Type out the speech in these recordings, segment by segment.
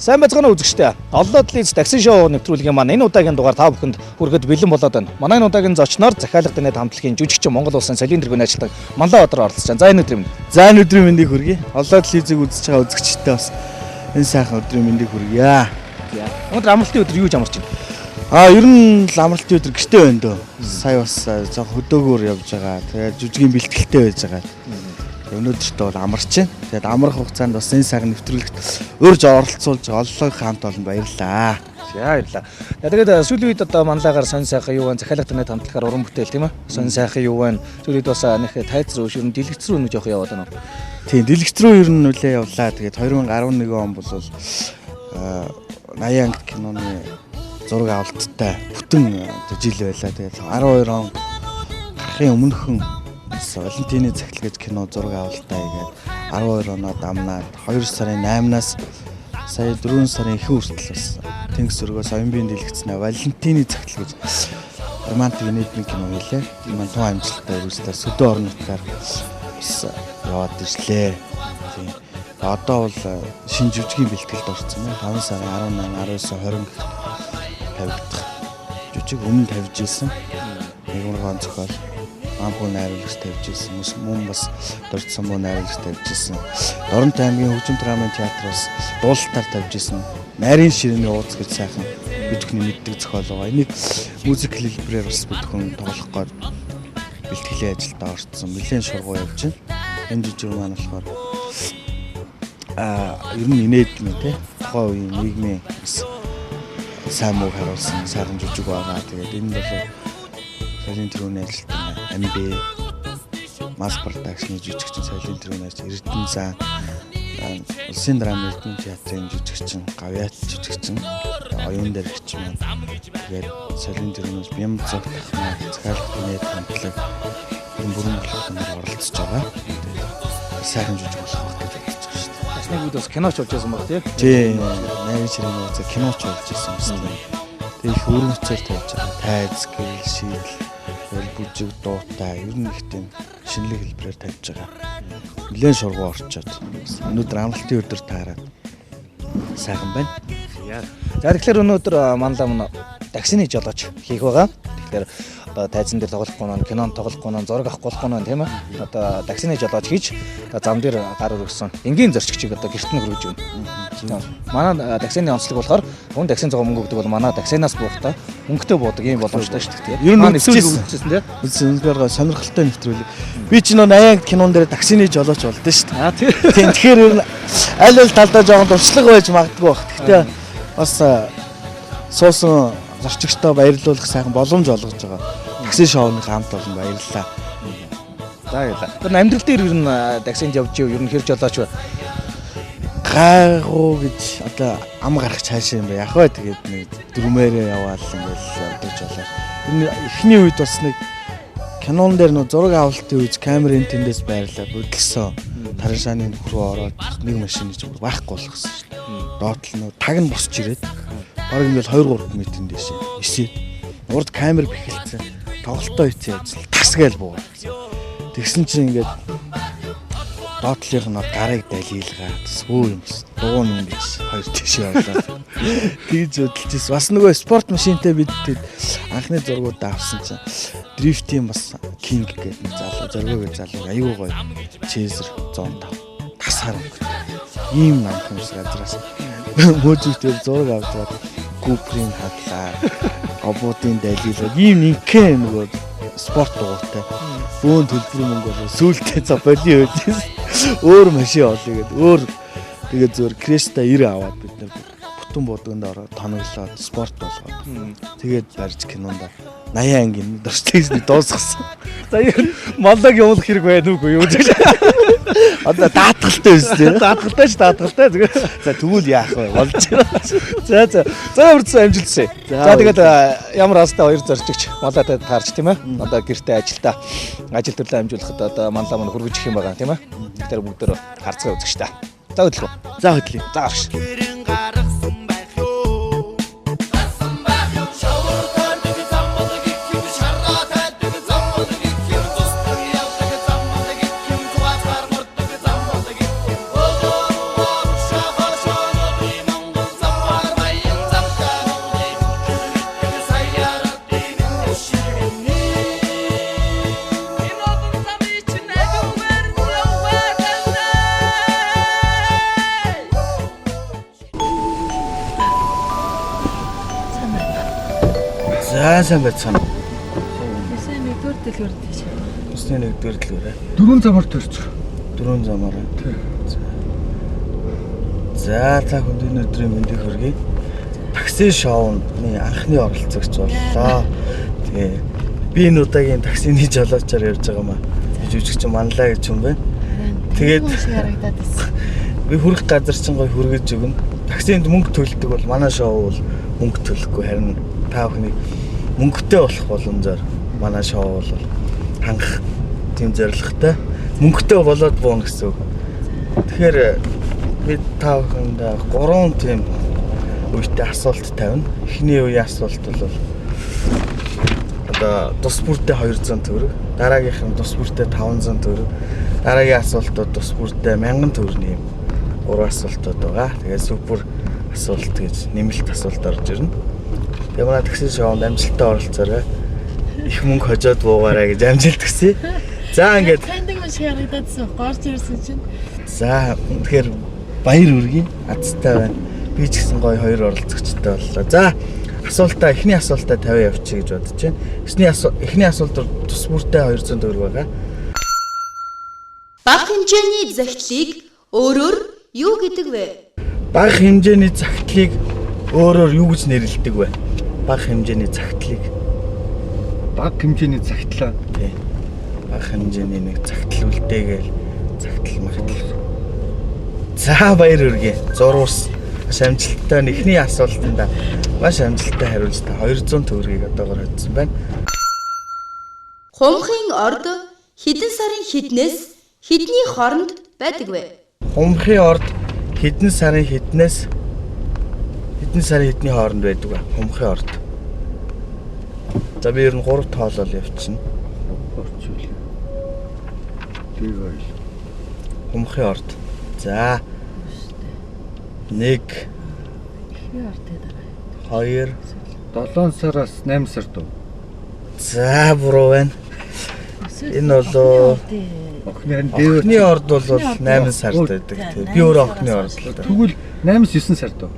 Сайн байцгаана уу үзэгчдээ. Оллоо телевиз такси шоу нэвтрүүлгийн маань энэ удаагийн дугаар та бүхэнд хүрэхэд бэлэн болоод байна. Манай энэ удаагийн зочноор захиалга дэнэт хамтлагийн жүжигчин Монгол улсын солийн тэргүүний ажилтан Манлай Баатар оролцож байна. За, энэ өдрийн мэнд. За, энэ өдрийн мэндийг хүргэе. Оллоо телевизийг үзэж байгаа үзэгчдээ бас энэ сайхан өдрийн мэндийг хүргье. Өнөөдөр амралтын өдөр, юу гэж амарч байна? Аа, ер нь л амралтын өдөр гэртээ байна дөө. Сая бас жоох хөдөөгөөр явж байгаа. Тэгээд жүжигийн бэлтгэлтэй байж байгаа. Өнөөдөртөө бол амарч байна. Тэгээд амрах хугацаанд бас энэ сайхан нэвтрүүлэгт урьж оролцуулж Оллоогийн хамт олон баярлаа. За, баярлалаа. За, тэгээд сүүлийн үед одоо манлайгаар сонь сайхан юу вэ? Захиалга дэнэт хамтлагаар уран бүтээл, тийм ээ. Сонь сайхан юу вэ? Сүүлийн үед бас нэг тайз руу, ер нь дэлгэц рүү нэг жоох яваад байна уу? Тийм, дэлгэц рүү ер нь нөлөө явлаа. Тэгээд 2011 он бол 80 анги киноны зураг авалттай бүтэн одоо жил байлаа. Тэгээд 12 он гарахын өмнөхөн бас Валентины цагтл гэж кино зураг авалттай хийгээд 12 оноо дамнаад 2 сарын 8-наас сая 4 сарын ихэнх хүртэл бас Тэнгис өргөө Соёнбийн дэлгэцнээ Валентины цагтл гэж романтик инээдмийн кино хийлээ. Энэ маань тун амжилттай үргэлжлээ. Сөдөө орон нутгаар бас яваад ирлээ. Тийм. Одоо бол шинэ жүжигийн бэлтгэлд орсон байна. 5 сарын 18, 19, 20 гэх тавигдах жүжиг өмнө тавьж исэн. Нэгмаргаан зохиол Маамхуу найруулагч тавьж исэн. Мөн бас Дорж Самбуу найруулагч тавьж исэн. Дорнот аймгийн хөгжим драмын театр бас дуулалтаар тавьж исэн. Найрын ширээний ууц гэж сайхан бид бүхний мэддэг зохиол байгаа. Энийг музик хэлбэрээр бас бид бүхэн тоглох гээд бэлтгэлийн ажилдаа орцсон. Нэлээд шургуу явж байна. Энэ жүжиг маань болохоор ер нь инээдмийн те тухайн үеийн нийгмийн бас сайн мууг харуулсан сайхан жүжиг байгаа. Тэгээд энэ бол соёлын тэргүүний ажилтан МБ Mass Production-ы жүжигчин, соёлын тэргүүний ажил Эрдэнэ зан улсын драма Эрдэнэ театрын жүжигчин, Гавьяат жүжигчин, оюун дэрэгч маань, тэгээд соёлын тэргүүнээс Бям зогт ахмаа захиалга тэнэд хамтлаг энэ бүрэн болгоноор оролцож байгаа. Тэгээд сайхан жүжиг болох байх гэж бодож байгаа шүү дээ. Бас нэг үед бас киноч болж байсан баг, тий? Тийм, найрын ширээний үзэг киноч болж исэн юм байна. Тэгээ их өргөнцөөр тавьж байгаа. Тайз, гэрэл, шийдэл, тэгэл бүжиг, дуутай, ер нь их тийм шинэлэг хэлбэрээр тавьж байгаа. Нилээн шургуу орчоод өнөөдөр амралтын өдөр таарад сайхан байна. За, тэгэхээр өнөөдөр манлай мөн таксины жолооч хийх байгаа. Тэгэхээр одоо тайзан дээр тоглохгүй нь, кинонд тоглохгүй нь, зураг авахгүй нь, тийм ээ. Одоо таксины жолооч хийж одоо зам дээр гар өргөсөн энгийн зорчигчийг одоо гэрт нь хүргэж өгнө. Манай таксины онцлог болохоор хүн таксины зугаа мөнгө өгдөг бол манай таксинаас буухтаа мөнгөтэй буудаг юм боломжтой шүү дээ. Ер нь Манай үзчихсэн. үзчихсэн, тийм. Үзсэн, үнэхээр гоё сонирхолтой нэвтрүүлэг. Би ч нөө 80 кинон дээр таксины жолооч болдсон шүү дээ. Аа, тийм. Тийм, тэгэхээр ер нь аль аль талдаа жоохон дуршлаг байж магадгүй баг. Гэхдээ бас суусан зорчигчтой баярлуулах сайхан боломж олгож байгаа. Такси шоуны хамт олон баярлалаа. За, баярлалаа. Тэр нь амьдрал дээр ер нь таксинд явж ив, ер нь хэр жолооч вэ? Гайгуу гэж одоо ам гарах цаашаа юм бэ? Яг бай, тэгээд нэг дөрмээрээ яваал ингээл явдаг жолоо. Ер нь эхний үед бас нэг кинон дээр нөө зураг авалтын үед камерын тэндээс байрлаа бүдлсэн. Тараншааны нөх рүү ороод нэг машины ч байхгүй болгосон шүү дээ. Доотлол нөө таг нь босч ирээд бараг ингээл 2 3 метрэн дэше нисээд урд камер бэхэлцэн тоглолтоо хийсэн явж л тас гээл буугаад. Тэгсэн чинь ингээд доотлынх нь гарыг далийлгаад сүү юм бас дуун юм гэж хоёр тийш явлаа. Тэгж хөдөлж. Бас нөгөө спорт машинтай бид тэд анхны зургуудаа авсан чинь дрифтийн бас кинг гэдэг нэг залуу, зоргоо гэж залуу аюу гоё Chaser 105 тас харанг. Ийм намхан юм шиг газраас мөжигтэр зураг авч байгаа Куприйн хадлаа. Обуудын далийлаад ийм нинхэн нөгөө спорт дугуйтай. Бөөн төлбөр мөнгө болоо сүултээ за боли байлээс өөр машин олъё гэд өөр тэгээд зөвөр Креста 90 аваад бид нэр бүтэн буудганд ороод тоноглоод спорт болгоод тэгээд барьж кинонда 80 ангийн дуршлаг дуусгасан. За, ер нь маллаг явуулах хэрэг байна уугүй юу гэж. Одоо даатгалтай өстэй. Даатгалтай ч даатгалтай зүгээр. За тэгвэл яах вэ? Болж байна. За за. За ямар ч амжилт хүсье. За тэгээд ямар астай хоёр зорчигч малаатай таарч тийм ээ. Одоо гэртээ ажилдаа ажил төрлөө амжуулахад одоо манлаа маань хөргөж их юм байгаа тийм ээ. Тэгэхээр бүгдөө харцгаа үзэх штэ. За хөдлөө. За хөдлөе. За гарч. За сайн байцгаана. Эсээ нэгдүгээр дэлгүүр тийш. Өсний нэгдүгээр дэлгүүр. Дөрвөн замаар төрч. Дөрвөн замаар. Тий. За та хүнд энэ өдрийн мэндийг хүргэе. Такси шоуны анхны оролцогч боллоо. Тэгээ би энэ удаагийн таксины жолоочоор явж байгаа маа. Жүжигчин Манлаа гэж юм байна. Тэгээд харагдаад байсан. Би хүрэх газар чинь гоё хүргэж өгнө. Таксинд мөнгө төлдөг бол манай шоу бол мөнгө төлөхгүй, харин та бүхнийг мөнгөтэй болох боломжоор манай шоу бол хангах тийм зорилготой мөнгөтэй болоод бууна гэсэн үг. Тэгэхээр би та бүхэнд 3 тийм үетэй асуулт тавина. Эхний үеийн асуулт бол одоо тус бүртээ 200 төгрөг, дараагийнх нь тус бүртээ 500 төгрөг, дараагийн асуултууд тус бүртээ 1000 төгрөгийн юм 3 асуултууд байгаа. Тэгээд супер асуулт гэж нэмэлт асуулт орж ирнэ. Тэгээ манай такси шоунд амжилттай оролцоорой. Их мөнгө хожоод буугаарай гэж амжилт хүсье. За ингээд таньдаг юм шиг харагдаадсан. Горж ирсэн чинь. За тэгэхээр баяр хүргэе. Азтай байна. Би ч гэсэн гоё хоёр оролцогчтой боллоо. За асуултаа эхний асуултаа тавиа явчих гэж бодож байна. Эхний асуулт тус бүртээ 200 төгрөг байгаа. Бага хэмжээний захидлыг өөрөөр юу гэдэг вэ? Бага хэмжээний захидлыг өөрөөр юу гэж нэрлэдэг вэ? Бага хэмжээний захидлыг. Бага хэмжээний захидлаа. Тий. Бага хэмжээний нэг захидал үлдээгээл захидал магтал. За баяр хүргэе. Зурвас маш амжилттай эхний асуултанд маш амжилттай хариулж та 200 төгрөгийг одоогор хоцсон байна. Хумхын орд хэдэн сарын хэднээс хэдний хооронд байдаг вэ? Хумхын орд хэдэн сарын хэднээс хэдэн сарын хэдний хооронд байдаг вэ? Хумхын орд. За би ер нь 3 тоолол явчихна. Орчуул. Тэр байл. Хумхын орд. За. 1 2 7 сараас 8 сард уу? За буруу байна. Энэ бол охины орд бол 8 сард байдаг. Би өөрөө охины орд л да. Тэгвэл 8-9 сард уу?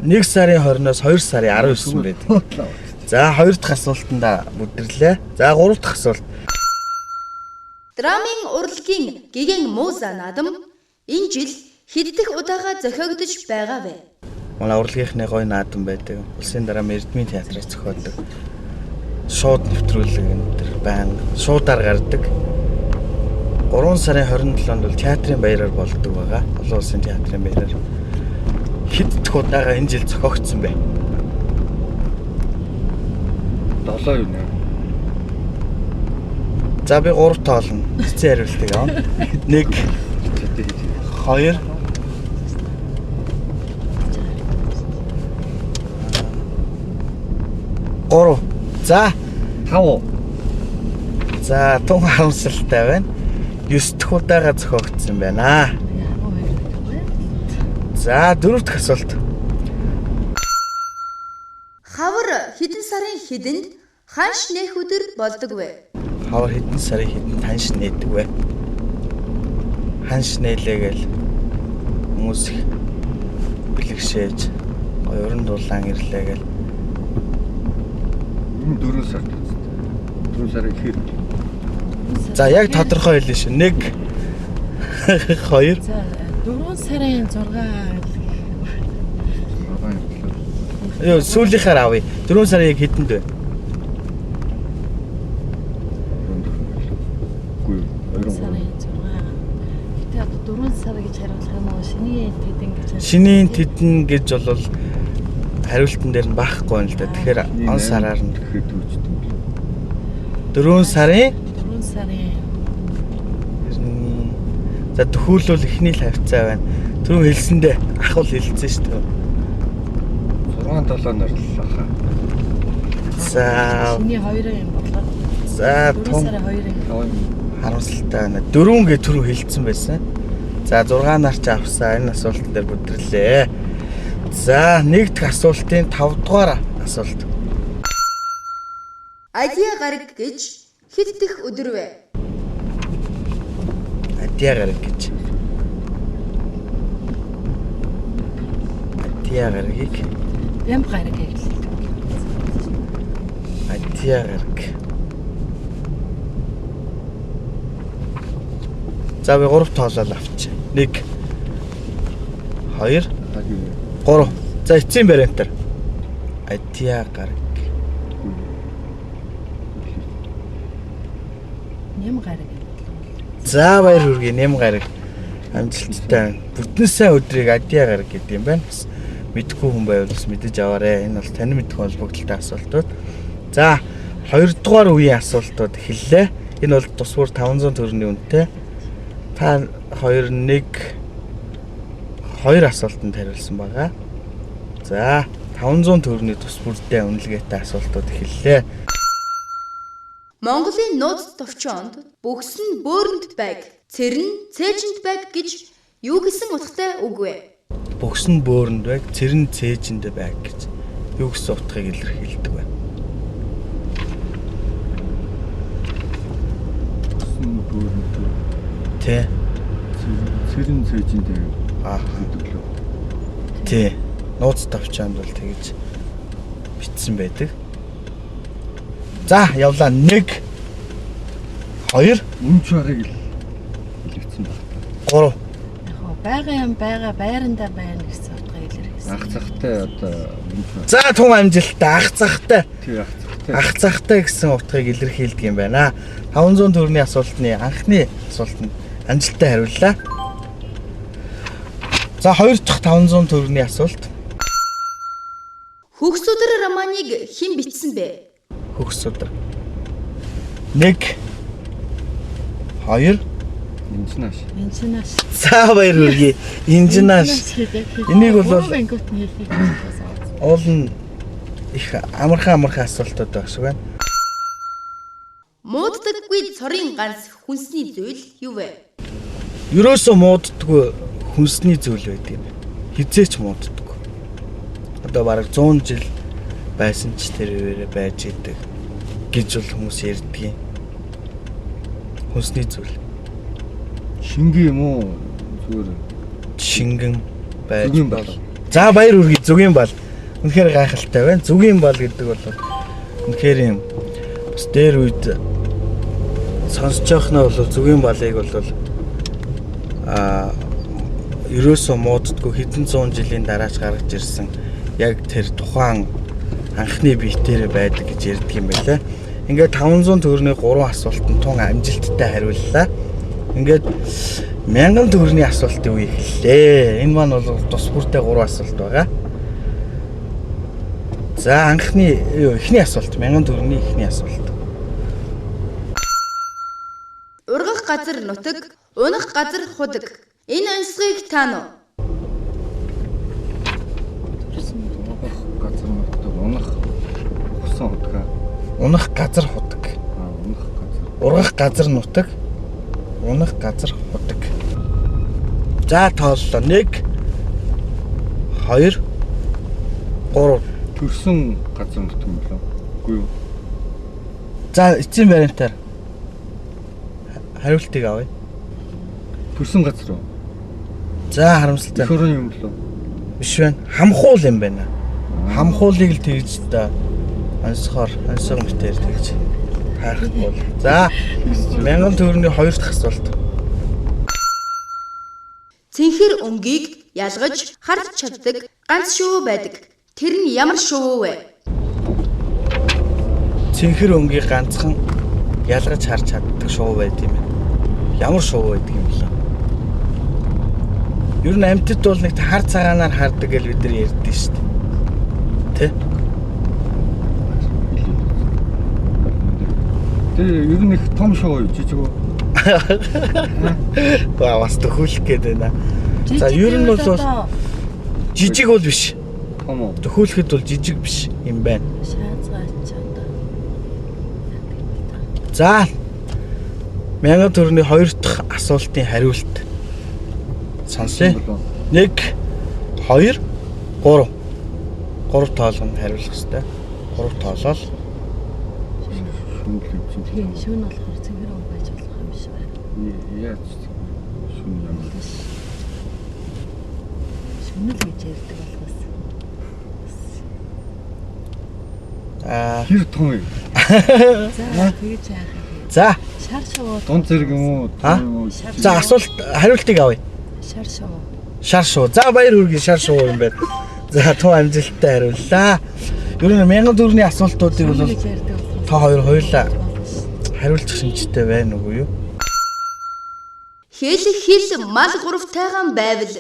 1 сарын 20-оос 2 сарын 19 байдаг. За хоёр дахь асуултанда бүдэрлээ. За гурав дахь асуулт. Драмын урлагийн гэгэн мууза наадам энэ жил хэд дэх удаага зохиогдож байгаа вэ? Манай урлагийнхны гоё наадам байдаг. Улсын дараа Эрдмийн театрыг зохиодог. Шууд нэвтрүүлэг энэ төр байнга шуудаар гардаг. 3 сарын 27-нд бол театрын баяраар болдог байгаа. Олон улсын театрын баяраар. Хэд дэх удаага энэ жил зохиогдсон бэ? 7 юу нэ? За би 3 тоолно. Эцсийн хариултыг авна. 1 2 3. За 5. За тун харамсалтай байна. 9 дэх удаага зохиогдсон байна. За дөрөв дэх асуулт. Хавар хэдэн сарын хэдэнд ханш нээх өдөр болдог вэ? Хавар хэдэн сарын хэдэнд ханш нээдэг вэ? Ханш нээлээ гээл хүмүүс их бэлэгшээж гоё уран дулаан ирлээ гээл. Энэ 4 сард үст. 4 сарын ихээр. За яг тодорхой хэлнэ шүү. 1 2 За 4 сарын 6. Юу сүүлийнхаар авъя. 4 сарын яг хэдэнд вэ? Үгүй 23. Сарын 6. Гэтэ одоо Шинийн тэдэн гэж. Шинийн тэдэн гэж бол хариултан дээр нь байхгүй юм л да. Тэгэхээр он сараар нь тэгэхээр түүждэг. 4 сарын 4 сарын За төхөөлөл эхний л хавцаа байна. Түрүүн хэлсэндээ ах бол хэлсэн шүү дээ. 6 7 нар л хаа. За шинийн 2 юм бодлоо. За 4 сарын 2 юм. Харамсалтай байна. 4 гэ түрүү хэлсэн байсан. За 6 нар ч авсан. Энэ асуултан дээр бүдэрлээ. За нэг дэх асуултын 5 дугаар асуулт. Адиа гараг гэж хэд дэх өдөр вэ? Адиа гараг гэж. Адиа гарагийг Ям гараг гэж хэлдэг. Адиа гараг. За би 3 тоолол авчих. 1 2 3. За эцсийн вариантаар. Адиа гараг. Нэм гараг. За баяр хүргэе нэм гараг. Амжилттай байна. Бүтэн сайн өдрийг адиа гараг гэдэг юм байна. Бас мэдгүй хүн байвал бас мэдэж аваарэ. Энэ бол тань мэдэх холбогдолтой асуултууд. За 2 дугаар үеийн асуултууд эхэллээ. Энэ бол тус бүр 500 төгрөгийн үнэтэй. Та 2 1 2 асуултанд хариулсан байгаа. За 500 төгрөгийн тус бүрдээ үнэлгээтэй асуултууд эхэллээ. Монголын нууц товчоонд бөгс нь бөөрөнд байг, цэр нь цээжинд байг гэж юу гэсэн утгатай үг вэ? Бөгс нь бөөрөнд байг, цэр нь цээжинд байг гэж юу гэсэн утгыг илэрхийлдэг вэ? Бөгс нь бөөрөнд. Тэ. Цэр нь цээжинд Аа гэдэг лөө. Тэ. Нууц товчоонд бол тэгж бичсэн байдаг. За явлаа 1 2 Үнч барыг л хэлэгдсэн баг та. 3. Яг хоо байгаа юм байгаа байрандаа байна гэсэн утгыг илэрхийлсэн. Ах захтай одоо үнч баг. За тун амжилттай ах захтай. Тий ах захтай. Ах захтай гэсэн утгыг илэрхийлдэг юм байна. 500 төгрөгийн асуултны анхны асуултанд амжилттай хариуллаа. За хоёр дахь 500 төгрөгийн асуулт. Хөгс өдөр романыг хэн бичсэн бэ? Хөгс өдөр. 1 2 Инжинаш. Инжинаш. За баяр хүргэе. Инжинаш. Энийг бол ангиут нь хэлэх гэж уул нь их амархан асуултууд байх шиг байна. Мууддаггүй цорын ганц хүнсний зүйл юу вэ? Ерөөсөө мууддаггүй хүнсний зүйл байдаг юм. Хизээч мууддаггүй. Одоо бараг 100 жил байсан ч тэр үеэрээ байж идэг гэж бол хүмүүс ярьдгийн. Хүнсний зүйл. Шингэн юм уу? Зүгээр Шингэн байж Зүгийн бал. За баяр хүргэе зүгийн бал. Үнэхээр гайхалтай байна. Зүгийн бал гэдэг бол үнэхээр юм бас дээр үед сонсож байхнаа бол зүгийн балыг бол ерөөсөө мууддаггүй хэдэн зуун жилийн дараач гаргаж ирсэн яг тэр тухайн анхны биетээр байдаг гэж ярьдаг юм байлаа. Ингээд 500 төгрөгийн 3 асуултанд тун амжилттай хариуллаа. Ингээд 1000 төгрөгийн асуултын үе эхэллээ. Энэ маань бол тус бүртээ 3 асуулт байгаа. За анхны эхний асуулт 1000 төгрөгийн эхний асуулт. Ургах газар нутаг, унах газар худаг. Энэ онцлогийг таана уу? Унах газар нутаг, унах хусан худгаа. Унах газар худаг. Унах газар. Ургах газар нутаг, унах газар худаг. За тооллоо. 1 2 3. Төрсөн газар нутаг юм болов? Үгүй юу? За эцсийн вариантаар хариултыг авъя. Төрсөн газар уу? За харамсалтай. Эх орон юм болов? Биш байна. Хамхуул юм байна. Хамхуулыг л тэгж та онцгоор онцгой мэтээр тэгж таарахгүй бол. За 1000 төгрөгийн хоёр дахь асуулт. Цэнхэр өнгийг ялгаж харж чаддаг ганц шувуу байдаг. Тэр нь ямар шувуу вэ? Цэнхэр өнгийг ганцхан ялгаж харж чаддаг шувуу байдаг юм байна. Ямар шувуу байдаг юм бэ? Ер нь амьтад бол нэг хар цагаанаар хардаг гэж бид нар ярьдэн шүү дээ. Тэ? Тэр ер нь их том шоу жижиг үү? Ба бас төхөөлөх гээд байна. За ер нь бол жижиг бол биш. Том уу? Төхөөлөхөд бол жижиг биш юм байна. Шаазгаач одоо. За 1000 төгрөгийн хоёр дахь асуултын хариулт сонсъё. 1 2 3 3 тоолгонд хариулах хэрэгтэй. 3 тоолол. Шүн л юм чинь. Тийм шүүн болохоор цэвэр өнгө байж болох юм биш байна. Яаж шүн юм бэ? Шүнэл гэж ярьдаг болохоос. Аа Хэр том юм? За тэгэж яах юм. за Шар шувуу. Дунд зэрэг юм уу? А? Том юм уу? за асуулт хариултыг авъя. Шар шувуу. Шар шуу. За баяр хүргэе шар шуу юм байна. За тун амжилттай хариуллаа. Ер нь 1000 төгрөгийн асуултуудыг бол Шүнэл гэж ярьдаг болохоос. та хоёр хоёулаа хариулчих шинжтэй байна уу юу? Хэл хил мал гуравтайгаан байвал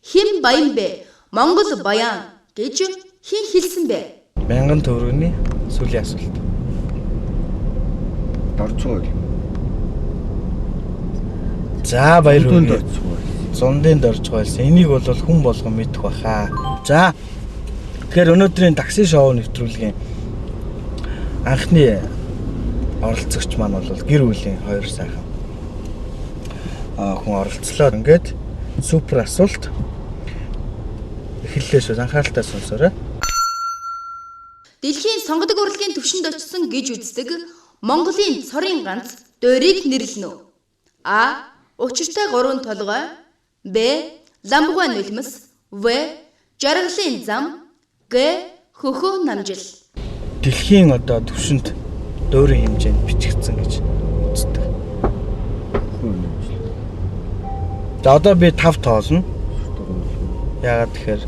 хэн баян бэ? Монгол баян гэж хэн хэлсэн бэ? 1000 төгрөгийн сүүлийн асуулт. Доржгоо. За баяр Дунд хүргэе. доржгоо. Зундын дорж байлсан. Энийг бол хүн болгон мэдэх баха. За. Тэгэхээр өнөөдрийн такси шоу нэвтрүүлгийн анхны оролцогч маань бол гэр бүлийн хоёр сайхан хүн оролцлоо. Ингээд супер асуулт эхэллээ шүү. Анхааралтай сонсоорой. Дэлхийн сонгодог урлагийн түвшинд очсон гэж үздэг Монголын цорын ганц дуурийг нэрлэнэ үү? А. Учиртай гурван толгой. Б. Ламбугай нулимс. В. Жаргалын зам. Г. Хөхөө намжил. Дэлхийн одоо түвшинд дуурийн хэмжээнд бичигдсэн гэж үздэг. Хөө юм шиг. За одоо би 5 тоолно. Яагаад тэгэхээр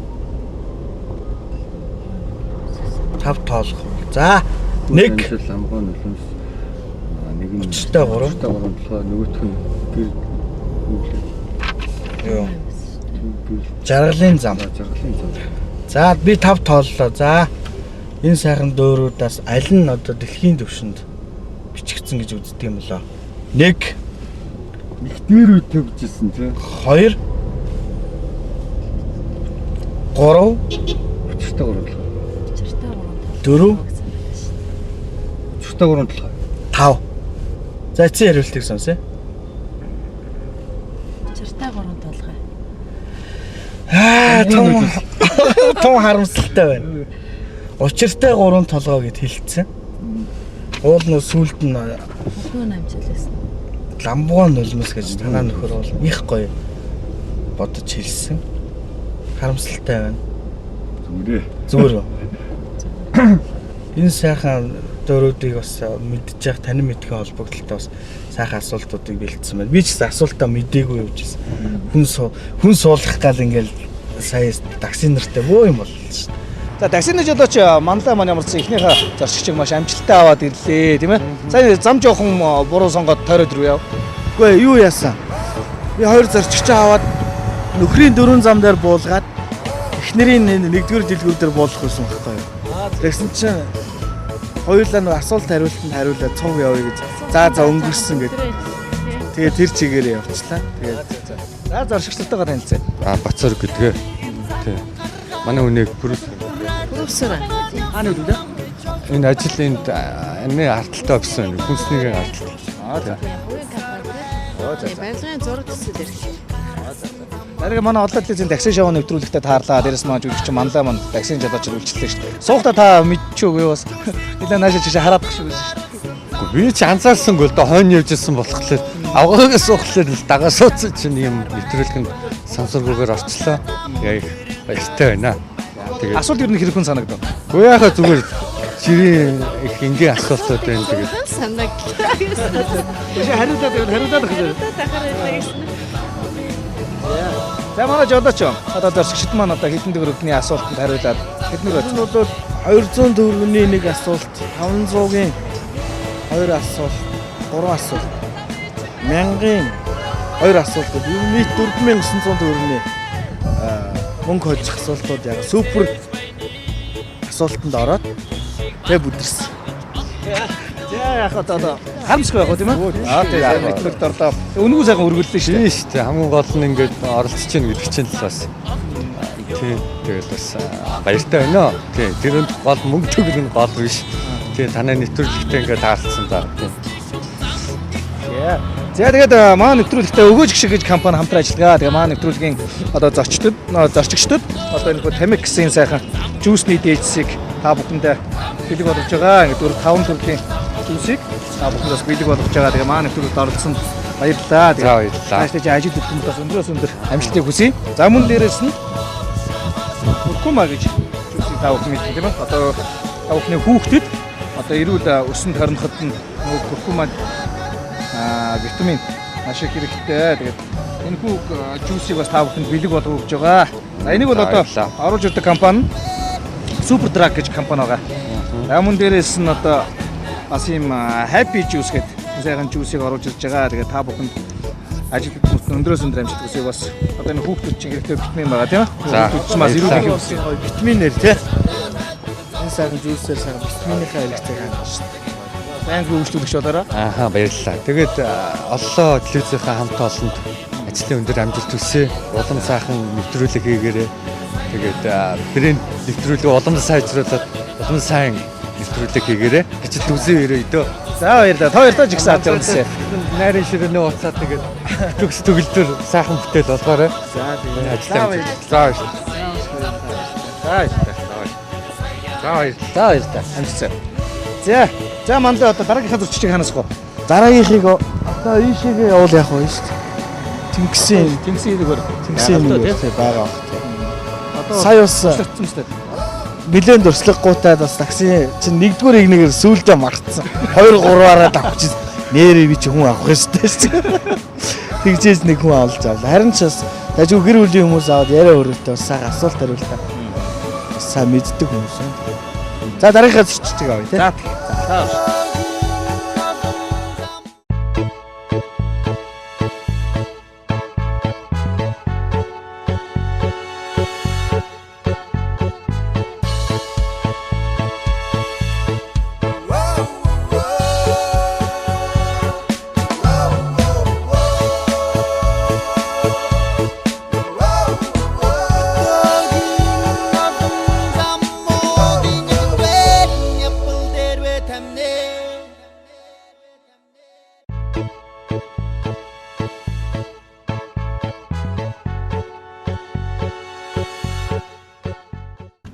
5 тоолох. За 1 ламгой нулимс. Нэг нь Учиртай гурван. Учиртай гурван толгой нөгөөх нь гэр нүглээ. юу? Гэр Жаргалын зам. жаргалын зам. За би 5 тооллоо. За энэ сайхан дөөрүүдээс аль нь одоо дэлхийн түвшинд бичигдсэн гэж үздэг юм болоо? 1 Их дээр үе төгжсэн тий. 2 3 Учиртай гурван толгой. Учиртай гурван толгой. 4 Учиртай гурван толгой. 5. За эцсийн хариултыг сонсъё. Учиртай гурван толгой. Аа тун харамсалтай байна. Учиртай гурван толгой гэд хэлсэн. Уул нь сүулт нь Хөхөө намжил гэсэн. ламбуган нулимс гэж танаа нөхөр бол их гоё бодож хэлсэн. Харамсалтай байна. Зүгээрээ. Зүгээр үү? Энэ сайхан дөрүүдийг бас мэдж явах танин мэдхийн холбогдлолтой бас сайхан асуултуудыг бэлдсэн байна. Би ч гэсэн асуултаа мдээгүй явж байсан. Хүн суулгах гал ингээл сая такси нартай бөө юм боллоо шүү дээ. За таксины жолооч манлай маань ямар ч ихнийхээ зорчигчийг маш амжилттай аваад ирлээ, тийм ээ. Сайн зам жоохон буруу сонгоод тойроод ирв яв. Үгүй юу яасан? Би хоёр зорчигч аваад нөхрийн дөрвөн зам дээр буулгаад эхнэрийн нэгдүгээр дэлгүүр дээр буулгах байсан байхгүй юу? Тэгсэн чинь хоёулаа нэг асуулт хариултанд хариулаад цуг явъя гэж. За өнгөрсөн гэд. Тэгээ тэр чигээрээ явчлаа. Тэгээд за зорчигчтойгоо танилцъя. А Бацар гэдгээ. Тий. Манай хүнийг продюсер. Продюсер. Хаана үү дээ? Энэ ажил энд энэ арталтай авсан хүнснийг арталтай. Аа за. Барилгын зураг төсөл эрхлээ. Дараагийн манай олон телевизийн такси шоу нэвтрүүлэгтээ таарлаа. Дээрээс маань жүжигч манлай маань таксины жолоочор үйлчлээ шүү дээ. Суухдаа та мэдчихв үгүй юу бас. Нилээ наашаа чишээ хараадах шиг байсан шүү дээ. Би ч анзаарсангүй л доо хойно явж исэн болохоор авгаагаас суухлаар л дагаа суудсан чинь юм нэвтрүүлгэнд сансаргүйгээр орчлоо. Яг их баяртай байна. Тэгээд Асуулт ер нь хэрхэн санагдав? Үгүй яхаа зүгээр жирийн их энгийн асуултууд байна тэгээд. Санаг. Тэшээ хариулаад байвал хариулаад байх юм. Тахаар байлаа гэсэн. За манай жолооч одоо зорчигчд маань одоо хэдэн төгрөгийн асуултанд хариулаад хэдэн төгрөг Энэ бол 200 төгрөгийн нэг асуулт, 500-гийн хоёр асуулт, гурван асуулт, 1000-ын хоёр асуулт гэдэг. Ер нь нийт 4900 төгрөгийн Мөнгө хожих асуултууд яг супер асуултанд ороод тэгээ бүдэрсэн. За яг одоо харамсахгүй байх уу тийм ээ? Аа тийм сайн нэвтрүүлэгт орлоо. Үнэгүй сайхан өргөллөө шүү Тийм дээ. шүү дээ. Хамгийн гол нь ингээд оролцож гин гэдэг чинь л бас тийм тэгэл бас баяртай байна. Тийм тэрэнд гол мөнгө төгрөг нь гол биш. Тийм танай нэвтрүүлэгтээ ингээд таалцсан да. Тийм. За тэгээд манай нэвтрүүлэгтээ өгөөж гişг гэж компани хамтран ажиллагаа. Тэгээ манай нэвтрүүлгийн одоо зорчтод зорчигчдод одоо энэ хүү тамиг гэсэн сайхан жүүсний дээжсийг та бүхэндээ бэлэг болгож байгаа. Ингээд 4 5 төрлийн жүүсийг та бүхэнд бас бэлэг болгож байгаа. Тэгээ манай нэвтрүүлэгт оролцсон баярлалаа. За баярлалаа. Нааштай чи ажил хөдөлмөрт бас өндрөөс өндөр амжилтыг хүсье. За мөн дээрээс нь куркума гэж жүүсийг та бүхэн мэддэг тийм ээ. Одоо та бүхний хүүхдэд одоо эрүүл өсөн торноход нь нөгөө куркума витамин маш их хэрэгтэй. Тэгээд энэ хүү жүүсийг бас та бүхэнд бэлэг болгож өгч байгаа. За энийг бол За, одоо баярлалаа. оруулж ирдэг компани нь Super Drug гэж компани байгаа. За мөн дээрээс нь одоо бас ийм Happy Juice гэдэг сайхан жүүсийг оруулж ирж байгаа. Тэгээд та бүхэнд ажил хөдөлмөрт өндрөөс өндөр амжилт хүсье бас одоо энэ хүүхдүүд чинь хэрэгтэй витамин байгаа тийм ээ. За, Хүүхдүүд чинь бас эрүүл баярлалаа. мэндийн хүсье. Витаминээр тий. Энэ сайхан жүүсээр сайхан витаминыхаа хэрэгцээг хангана шүү дээ. Байнгын үйлчлүүлэгч болоорой. Ааха баярлалаа. Тэгээд оллоо телевизийнхаа хамт олонд ажлын өндөр амжилт хүсье. Улам сайхан нэвтрүүлэг хийгээрэй. Тэгээд брэнд нэвтрүүлэг улам сайжруулад улам сайн нэвтрүүлэг хийгээрэй. Гэж л үзэн ирээ өдөө. За баярлалаа. Та хоёртой ч ихсэн авч явсан. Найрын ширээний уцаа тэгээд төгс төгөлдөр сайхан бүтээл болгоорой. За тэгээ. Ажлын амжилт. За баярлалаа. За баярлалаа. За баярлалаа. За баярлалаа. Амжилт. За за манлай одоо дараагийнхаа зөрчилчийг ханаас гоо. Дараагийнхыг одоо ийшээгээ явуул яах вэ шүү дээ. Тэнгисийн Тэнгисийн хэдгээр. Тэнгисийн нэг тий байгаа бах тий. Одоо Сая бас сурцсан шүү дээ. нэлээд дурслаггүйтай бас такси чинь нэгдүгээр игнэгээр сүүлдээ мартсан. 2 3-аараа давхчих. Нэрээ би чи хүн авах ёстой шүү дээ. Тэгжээс нэг хүн авалж авлаа. Харин ч бас дажгүй гэр бүлийн хүмүүс аваад яриа өрөөтэй бас сайхан асуулт хариултаа. Бас сайн мэддэг хүмүүс юм. За дараагийнхаа зөрчилчийг авъя тий. За. За.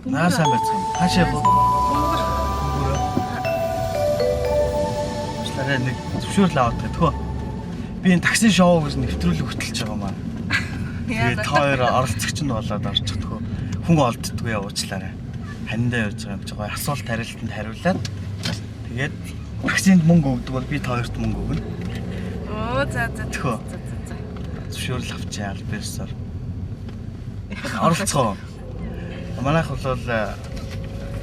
Наа сайн байцгаана. Хаашаа явах вэ? Уучлаарай нэг зөвшөөрөл аваад тгөө. Би энэ такси шоу гэж нэвтрүүлэг хөтэлж байгаа маа. Тэгээд та хоёр оролцогч нь болоод орчих тгөө. Хүн олддгүй яа уучлаарай. Хандаа явж байгаа юм чи гоё асуулт хариултанд хариулаад тэгээд таксинд мөнгө өгдөг бол би та хоёрт мөнгө өгнө. Оо за за. Тгөө. Зөвшөөрөл авчаа аль биесээр. Оролцгоо. Манайх бол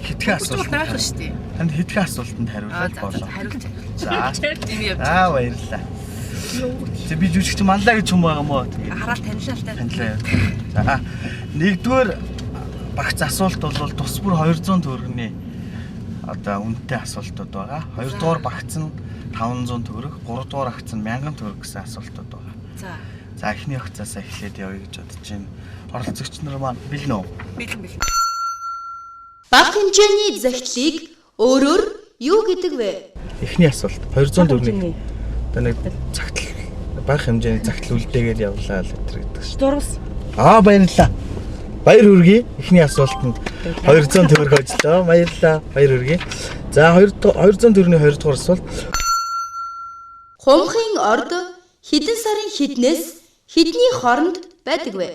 хитгэн асуулт байх шүү дээ. Танд хитгэн асуултанд Аа хариулаад за болоо. за хариулж. За. Тийм явж. Аа баярлалаа. Тэг би жүжигч манлаа гэж хүн байгаа мó. Тэгээд Хараал танилаа л та. танилаа. За нэгдүгээр багц асуулт бол тус бүр 200 төгрөгийн одоо үнэтэй асуултууд байгаа. Хоёрдугаар багц нь 500 төгрөг, гуравдугаар багц нь 1000 төгрөг гэсэн асуултууд байгаа. За. За эхний багцаас эхлээд явъя гэж бодож байна. Оролцогч нар маань бэлэн үү? Бэлэн бэлэн. Бага хэмжээний захидлыг өөрөөр юу гэдэг вэ? Эхний асуулт 200 төгрөгийг одоо нэг цагтл бага хэмжээний цагтл үлдээгээд явлаа л энэ гэдэг шүү. Дурус. Аа баярлалаа. Баяр хүргэе. Эхний асуултанд 200 төгрөг хожлоо. Баярлалаа. Баяр хүргэе. За 200 төгрөгийн 2 дугаар асуулт. Хумхын орд хэдэн сарын хэднээс хэдний хооронд байдаг вэ?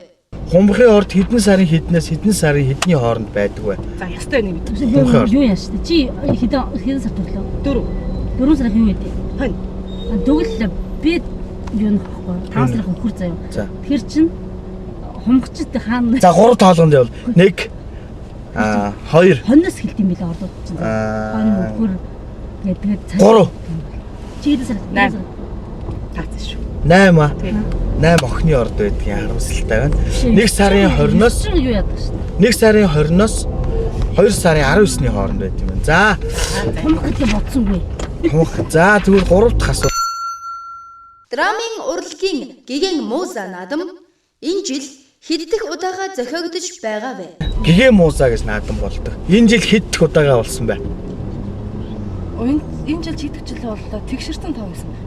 Хумхын орд хэдэн сарын хэднээс хэдэн сарын хэдний хооронд байдаг вэ? За ястай нэг мэд. Хумхын орд. Юу яаш тэ? Чи хэдэн хэдэн сар төглөө? 4. 4 сарын юу гэдэг? Хонь. Тэгвэл би юу нөхгүй. 5 сарын хөхөр заяа. За. Тэр чин хумгчд хаана За 3 тоолгонд явал. 1 аа 2 хонноос хэлт юм билээ ордууд чинь. Хон аа хөхөр гэдэг цаг. 3 Чи хэдэн сар? Найм. Таацсан шүү. 8 а. 8 охины орд байдгийн харамсалтай байна. 1 сарын 20-оос юу яадаг шин. 1 сарын 20-оос 2 сарын 19-ны хооронд байт юм байна. За, Томх гэдгийг бодсонгүй. тунх. За, тэгвэл 3 дахь асуулт. Драмын урлагийн гигэн мууза наадам энэ жил хэд дэх удаага зохиогдож байгаа вэ? Гэгээ мууза гэж наадам болдог. Энэ жил хэд дэх удаага болсон бэ? Энэ энэ жил чийдэх жил боллоо. Тэгшэрсэн тав байсан байна.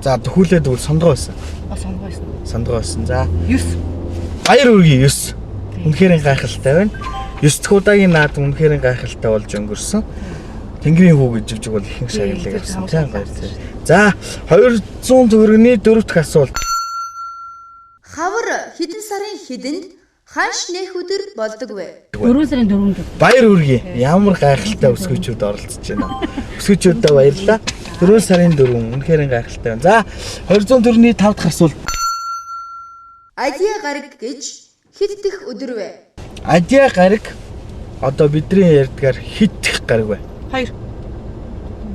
За, төхүүлээд үл сондгоо байсан. А сонгоо байсан. Сондгоо байсан. За, 9. баяр үргийн 9. Үнэхээр гайхалтай байна. 9 дахь удаагийн наадам үнэхээр гайхалтай болж өнгөрсөн. Тэнгэрийн хүү гэж жижиг бол ихэнх шагналыг авсан тийм баяр. За, 200 төгрөгийн дөрөв дэх асуулт. Хавар хэдэн сарын хэдэнд ханш нэх өдөр болдог вэ? 4 сарын 4-нд. Баяр үргэе. Ямар гайхалтай өсгөчүүд оролцож байна. Өсгөчүүддээ баярлалаа. 4 сарын 4 үнэхээр гайхалтай байна. За 204-ний 5 дахь асуулт. Адиа гараг гэж хэд дэх өдөр вэ? Адиа гараг одоо бидний ярьдгаар хэд дэх гараг вэ? 2.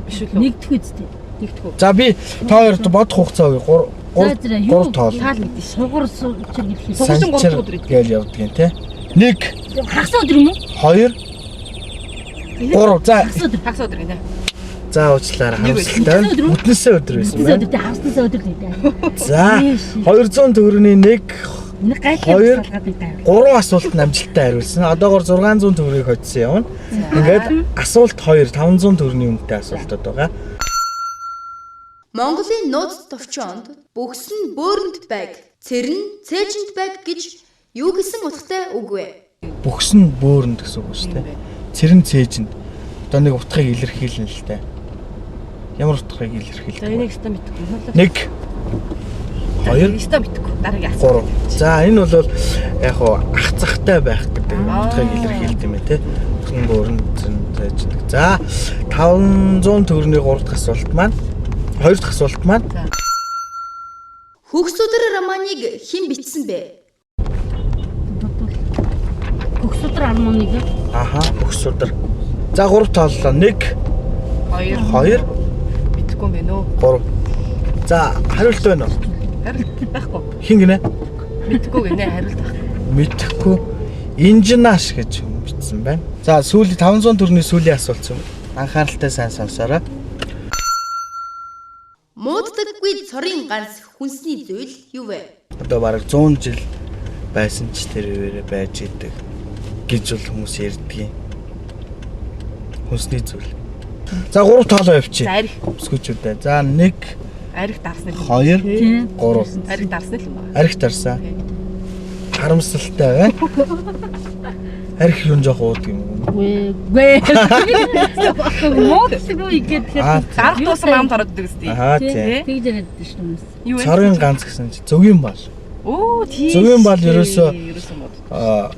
Биш үлээ. Нэгдэх үстэй. Нэгдэх үү? За би та хоёрт бодох хугацаа өгье. 3 3 тоол. Таал гэдэг. Сугар сучир гэх юм. Сугар. Санчир гурав дахь өдөр идэв. гээл явдгийн те. 1 Хагас өдөр юм уу? 2 3 за Хагас өдөр. Хагас өдөр гинэ. за уучлаарай харамсалтай байна. Бүтнээсээ өдөр байсан Бүтэн байна. өдөр тий хагасны өдөр л гэдэг. За 200 төгрөгийн 1 Нэг гайхалтай Хоёр. салгаад байдаг. Гурван асуултанд амжилттай хариулсан. Одоогор 600 төгрөгийг хоцсон явна. Ингээд асуулт 2 500 төгрөгийн үнэтэй асуултууд байгаа. Монголын нууц товчоонд бөгс нь бөөрөнд байг, цэр нь цээжинд байг гэж юу гэсэн утгатай үг вэ? Бөгс нь бөөрөнд гэсэн үг шүү дээ. Цэрэн цээжинд. Одоо нэг утгыг илэрхийлнэ л дээ. Ямар утгыг илэрхийлдэг За вэ? энийг өстө мэдэхгүй. 1 2 Өстө мэдэхгүй. Дараагийн асуулт. 3. За энэ бол яг хуу ах захтай байх гэдэг утгыг илэрхийлдэг юм байна те. Бөгс нь бөөрөнд цэрэн цээжинд. За 500 төгрөгийн 3 дахь асуулт маань 2 дахь асуулт маань Хөгс өдөр романыг хэн бичсэн бэ? Бодвол Хөгс өдөр армоныг Аха, өгс судар. За 3 тооллоо. 1 2. 2 Мэдэхгүй юм байна уу? 3. За, хариулт байна уу? Хариулт байхгүй. Хин гинэ? Мэдэхгүй гинэ хариулт байхгүй. Мэдэхгүй. Инжинаш гэж бичсэн байна. За, сүүлийн 500 төгрөгийн сүүлийн асуулт юм. Анхааралтай сайн сонсоорой. Мууддаггүй цорын ганц хүнсний зүйл юу вэ? Одоо бараг 100 жил байсан ч тэр үеэрээ байж идэг гэж бол хүмүүс ярьдгийн. Хүнсний зүйл. За, 3 тоолоо явчих. За арих Өсгөчүүдээ. За, 1 арих дарсны л. 2 тий. 3. Арих дарсны л юм байна. Арх дарсан. Харамсалтай байна. Арх юун жоох уудаг юм уу? Үгүй. Мууддаггүй гэдэг. Аа, Дарах тусам амд ороод идэг үстэй. Аа тийм. Тэгж яриад шүү хүмүүс. Юу вэ? Цорын ганц гэсэн чи зөвгийн бал. Өө тийм. Зөвгийн бал ерөөсөө- ерөөсөө мод. Аа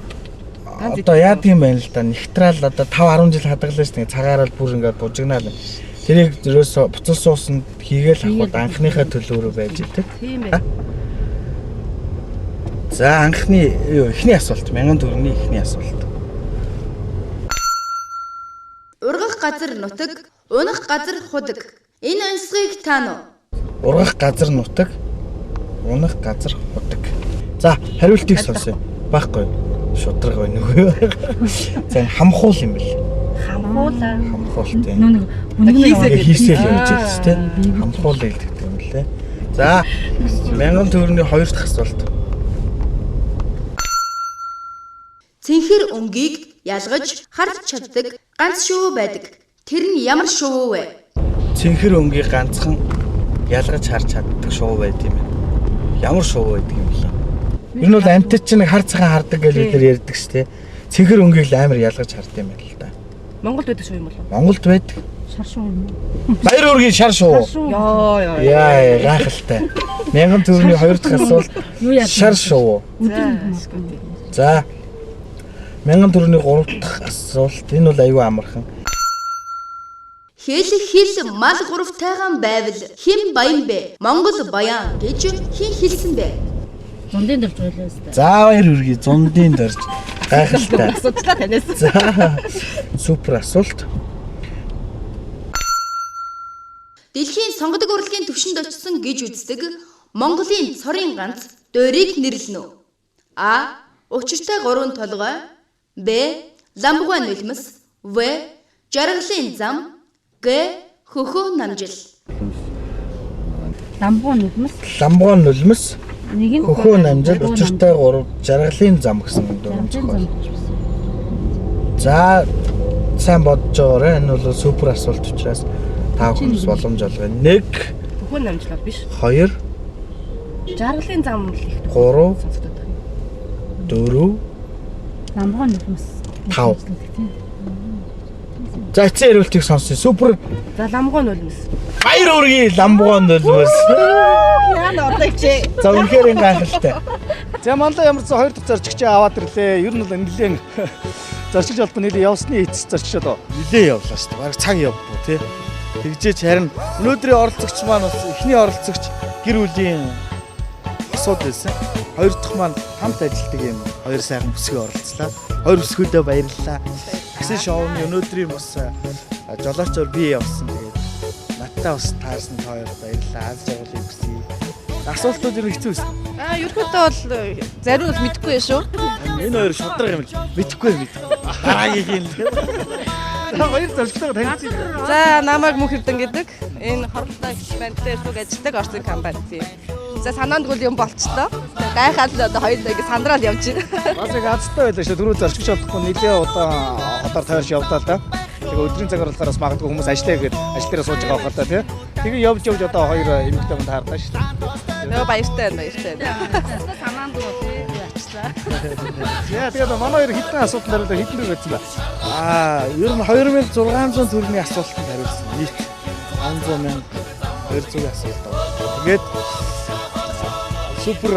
Ганц одоо яадаг юм байна л да. Нэгтраал одоо 5 10 жил хадгалсан шүү дээ. Цагаараа л бүр ингээд бужигнаал. Тэрийг ерөөсөө буцал суусанд хийгээл авахд анхныхаа төлөөрөө байж идэг. Тийм ээ. За анхны юу эхний асуулт 1000 төгрөгийн эхний асуулт. Ургах газар нутаг, унах газар худаг. Энэ онцлогийг таана уу? Ургах газар нутаг, унах газар худаг. За хариултыг сонсъё. Байхгүй. Шудраг байна үгүй. За энэ хамхуул юм бэл. Хамхуулаа. Хамхуул тийм. Нөө нэг үнэг нь Хийсээ Ингээ хийсэл явж байсан тийм. Хамхуул гэдэг юм лээ. За 1000 төгрөгийн хоёр дахь асуулт. Цэнхэр өнгийг ялгаж харж чаддаг ганц шувуу байдаг. Тэр нь ямар шувуу вэ? Цэнхэр өнгийг ганцхан ялгаж харж чаддаг шувуу байд юм байна. Ямар шувуу байдаг юм бэлээ? Ер нь бол амьтад чинь нэг хар цагаан хардаг гэж бид нар ярьдаг шүү дээ. Цэнхэр өнгийг л амар ялгаж хард юм байна л да. Монголд байдаг шүү юм болов? Монголд байдаг. Шар шуу юм уу? Баяр үргийн шар шувуу. Шар шуу. Йоо ёо. Яа, гайхалтай. 1000 төгрөгийн хоёр дахь асуулт Юу яа? шар шувуу. За. За 1000 төгрөгийн гурав дахь асуулт энэ бол аюу амархан. Хэл хэл мал гуравтайгаан байвал хэн баян бэ? Монгол баян гэж хэн хэлсэн бэ? Зундын дөрж байлаа өстэй. За баяр хүргэе зундын дөрж гайхалтай. Асуудлаа танаас. За супер асуулт. Дэлхийн сонгодог урлагийн түвшинд очсон гэж үздэг Монголын цорын ганц дуурийг нэрлэнэ үү? А. Учиртай гурван толгой. Б. Ламбугай нулимс. В. Жаргалын зам. Г. Хөхөө намжил. Ламбуу нулимс. Ламбуу нулимс. Нэг нь Хөхөө намжил, учиртай гурав, жаргалын зам гэсэн дөрвөн зохиол. За сайн бодож байгаарай. Энэ бол супер асуулт учраас та бүхэн боломж олгоё. 1 Хөхөө намжил бол биш. 2 Жаргалын зам л их 3 сонсогдоод байна. 4 Ламбуу нулимс. 5. За эцсийн хариултыг сонсъё. Супер. За ламгуу нулимс. Баяр хүргэе ламбуу нулимс. Яа орлогч. За үнэхээр гайхалтай. За манлаа ямар ч хоёр дахь зорчигч аваад ирлээ. Ер нь бол нэлээд зорчигч болтон нэлээд явсны эцэс зорчигч одоо. Нилээ явлаа шүү дээ. Бараг цаг явбуу тий. Тэгжээч харин өнөөдрийн оролцогч маань бас эхний оролцогч гэр бүлийн босууд байсан. Хоёр дахь маань хамт ажилладаг юм. Хоёр сайхан бүсгүй оролцлоо. Хоёр бүсгүйдээ баярлалаа. Такси шоуны өнөөдрийн бас жолоочоор би явсан. Тэгээд надтай бас таарсан та хоёр баярлалаа. Аз жаргалыг хүсье. Асуултууд ер нь хэцүү байсан. Аа ерөнхийдөө бол зарим нь бол мэдэхгүй шүү. Энэ хоёр шудраг юм л мэдэхгүй мэдэхгүй. Дараагийн юм л. За хоёр зорчигтойгоо танилцъя. За намайг Мөнх Эрдэн гэдэг. Энэ хоролтой экспериментээр сүг ажилладаг Орсын компани. За санаандгүй юм болчлоо. Гайхаад л одоо хоёулаа ингэ сандраал явж байна. Бас яг азтай байлаа шүү. Түрүү зорчигч болохгүй нэлээ удаан хотоор тойрч явдаа л да. Тэгээ өдрийн цагаар болохоор бас магадгүй хүмүүс ажиллая гээд ажил дээрээ сууж байгаа хаа та тий. Тэгээ явж явж одоо хоёр эмэгтэй хүн таарлаа шүү. Тэгээ баяртай байна, баяртай байна. Санаандгүй очлаа. За тэгээд манай хоёр хэдэн асуултанд хариулаа хэдэн төгрөг байсан бэ? Аа, ер нь 2600 төгрөгийн асуултанд хариулсан. Нийт 500 200 асуулт авсан. Тэгээд супер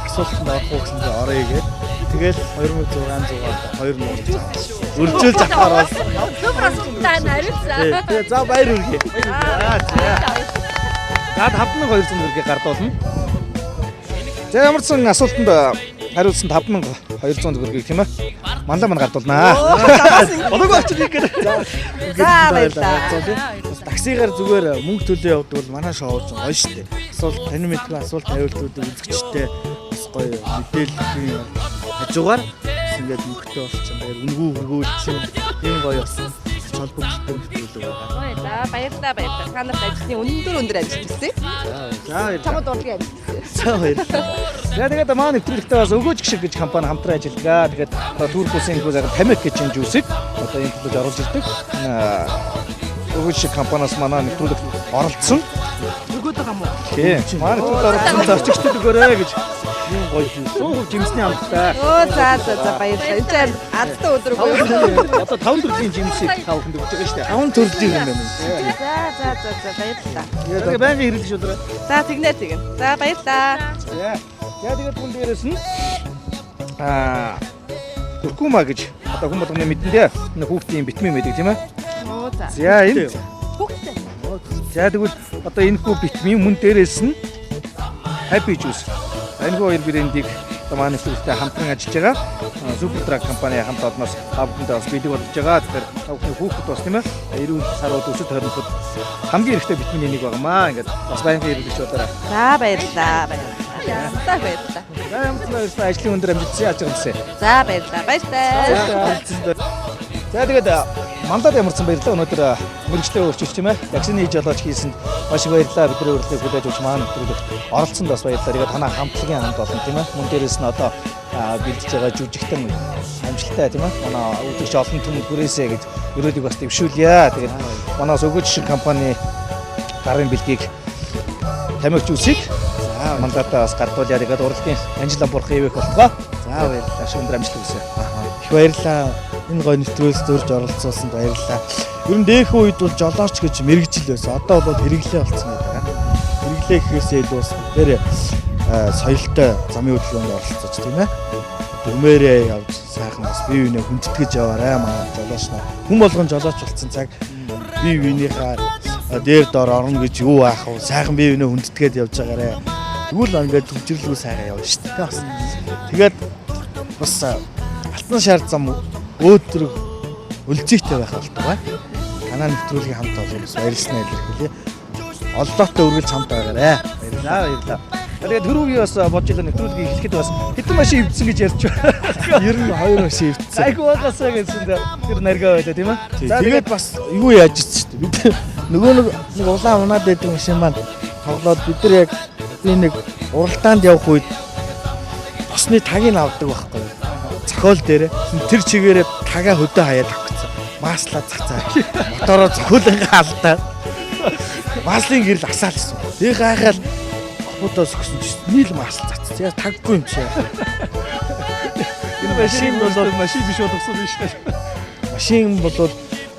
асуултанд орох уу гэсэн чинь оръё гээд тэгэл 2600-аар 2 нууц. Үржүүлж авахар болсон. Супер асуултанд хариулсан. Тэгээ за баяр хүргэе. За за. За 5200 төгрөгийг гардуулна. За ямар ч сан асуултанд хариулсан 5200 төгрөгийг тийм ээ. Мандаа мань гардуулнаа. Болоогүй очиж хийх гэдэг. За баярлалаа. Бас таксигаар зүгээр мөнгө төлөө явдаг бол манай шоу ч гоё штэ. Асуулт тань мэдгүй асуулт хариултуудыг үзэгчтэй бас гоё мэдээллийн хажуугаар бас ингээд мөнгөтэй болчихсон баяр үнгүү хөргөөлчин ийм гоё бас ач холбогдолтой нэвтрүүлэг байгаа. За баярлалаа, баярлалаа. Та нарт ажлын өндөр өндөр амжилт хүсье. За баярлалаа. Чамд урлагийн амжилт хүсье. За баярлалаа. За тэгээд манай нэвтрүүлэгтээ бас өгөөж гişг гэж компани хамтран ажилладаг. Тэгээд одоо Турк улсын хүү сайхан Тамик гэж энэ жүүсийг одоо энэ төлөж оруулж ирдэг. Өгөөж шиг компаниас манай нэвтрүүлэгт оролцсон. Өгөөд байгаа юм уу? Тийм. Манай нэвтрүүлэгт оролцсон зорчигчдод өгөөрэй гэж Ийм гоё жүүс. 100% жимсний амттай. Өө за за за баярлалаа. Энэ чинь азтай өдөр үгүй юу? Одоо 5 төрлийн жимсийг та бүхэнд өгч байгаа шүү дээ. Таван төрлийн юм байна. За за за за баярлалаа. Тэгээд байнгын хэрэглэж өдрөө. За тэгнэ тэгнэ. За баярлалаа. За. За тэгээд түн дээрээс нь аа куркума гэж одоо хүн болгоны мэдэндээ энэ хүүхдийн витамин байдаг тийм ээ. Оо за. За энэ Хүүхдтэй. За тэгвэл одоо энэ хүү витамин мөн дээрээс нь Happy Juice. Энэ хүү хоёр брендийг одоо манай нэвтрүүлэгтэй хамтран ажиллаж байгаа. Super Drug компани хамт олноос та бүхэндээ бас бэлэг болгож байгаа. Тэгэхээр та бүхний хүүхэд бас тийм ээ эрүүл сарууд өсөж хоригдоход хамгийн хэрэгтэй витамины нэг байнамаа. Ингээд бас байнгын хэрэглэж болоорой. За баярлалаа. Баярлалаа. За баярлалаа. За ямар ч байсан ажлын өндөр амжилт хүсье. Аз жаргал хүсье. За баярлалаа. Баяртай. За тэгээд мандат ямарсан баярлалаа. Өнөөдөр мөрөгчлөө өрчилж тийм ээ. Вакцины жолооч хийсэнд маш их баярлалаа. Бидний урилгыг хүлээж авч маань нэвтрүүлэгт оролцсонд бас баярлалаа. Тэгээд танай хамтлагийн хамт олон тийм ээ. Мөн дээрээс нь одоо бэлдэж байгаа жүжигтэн амжилттай тийм ээ. Манай үзэгч олон түмэнд хүрээсэй гэж өрөөлийг бас дэвшүүлье. Тэгээд манай бас өгөөж шиг компани гарын бэлгийг тамирч үсийг мандатаа бас гардуулъя. Тэгээд урлагийн Анжела Бурхан ивэх болтугай. За баярлалаа. Маш өндөр амжилт хүсье. Их баярлалаа. Энэ гоё нэвтрүүлэгт урьж оролцуулсанд баярлалаа. Ер нь дээхэн үед бол жолооч гэж мэрэгжил байсан. Одоо бол хэрэглээ болсон гэдэг. Хэрэглээ гэхээсээ илүү бас бүгдээр соёлтой замын хөдөлгөөнд оролцож тийм ээ. Дүмээрээ явж сайхан бас бие биенээ хүндэтгэж яваарай манай жолооч нар. Хүн болгон жолооч болсон цаг бие биенийхээ дээр дор орно гэж юу аах вэ? Сайхан бие биенээ хүндэтгээд явж байгаарэ. Тэгвэл ингээд төвчрлгүй сайхан явна шүү дээ. Бас. Тэгээд бас алтан шар зам өөдрөг өлзийтэй байх болтугай. Танаа нэвтрүүлгийн хамт олон бас баярлалснаа илэрхийлье. Оллоотой үргэлж хамт байгаарэ. За, баярлалаа. Тэгээд түрүү би бас бодж илаа нэвтрүүлгийг эхлэхэд бас хэдэн машин эвдсэн гэж ярьж байна. Ер нь хоёр машин эвдсэн. Айгуу байгаасаа гэсэн тэр наргаа байлаа, тийм ээ. За, тэгээд бас юу яаж ицсэн шүү дээ. Бид нөгөө нэг улаан унаад байдаг машин маань тоглоод бид нар яг би нэг уралдаанд явах үед тосны тагийг авдаг байхгүй юу? Цохиол дээр тэр чигээрээ тага хөдөө хаяад авчихсан. Маслаа цацаа. Мотороо цохиолынхаа алдаад. Маслын гэрэл асаалсан. Тэгээ гайхаал капотоос өгсөн чинь нийл масл цацсан. Яг таггүй юм чи. Энэ машин бол машин биш болгосон биш үү? Машин бол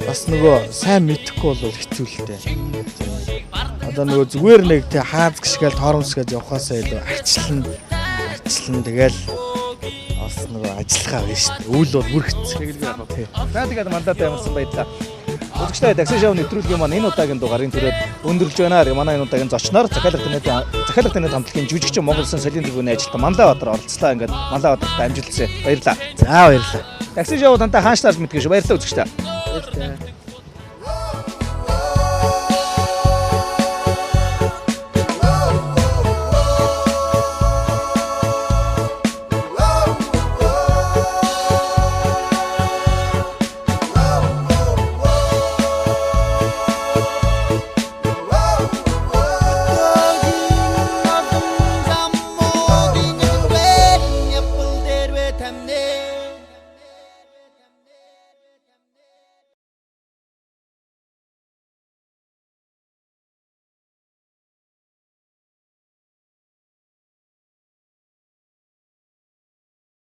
бас нөгөө сайн мэдэхгүй бол хэцүү л дээ. Одоо нөгөө зүгээр нэг тий хааз гიშгээл торомс гэж явхаасаа илүү арчлан тэгэл бас нөгөө ажиллагаа байна шүү дээ. Үйл бол бүр хэцүү. Тэгэлгүй яах вэ? За, тэгээд мандат ямарсан баярлалаа. Үзэгчдээ, такси шоу нэвтрүүлгийн маань энэ удаагийн дугаарын түрээд өндөрлж байна. Манай энэ удаагийн зочноор захиалга тэнэт хамтлагийн жүжигчин Монгол Улсын соёлын төвийн ажилтан Манлай Баатар оролцлоо. Ингээд Манлай Баатарт амжилт хүсье. Баярлалаа. За, баярлалаа. Такси шоу тантай хаашлаарч мэдгэн шүү. Баярлалаа, үзэгчдээ. Баярлалаа.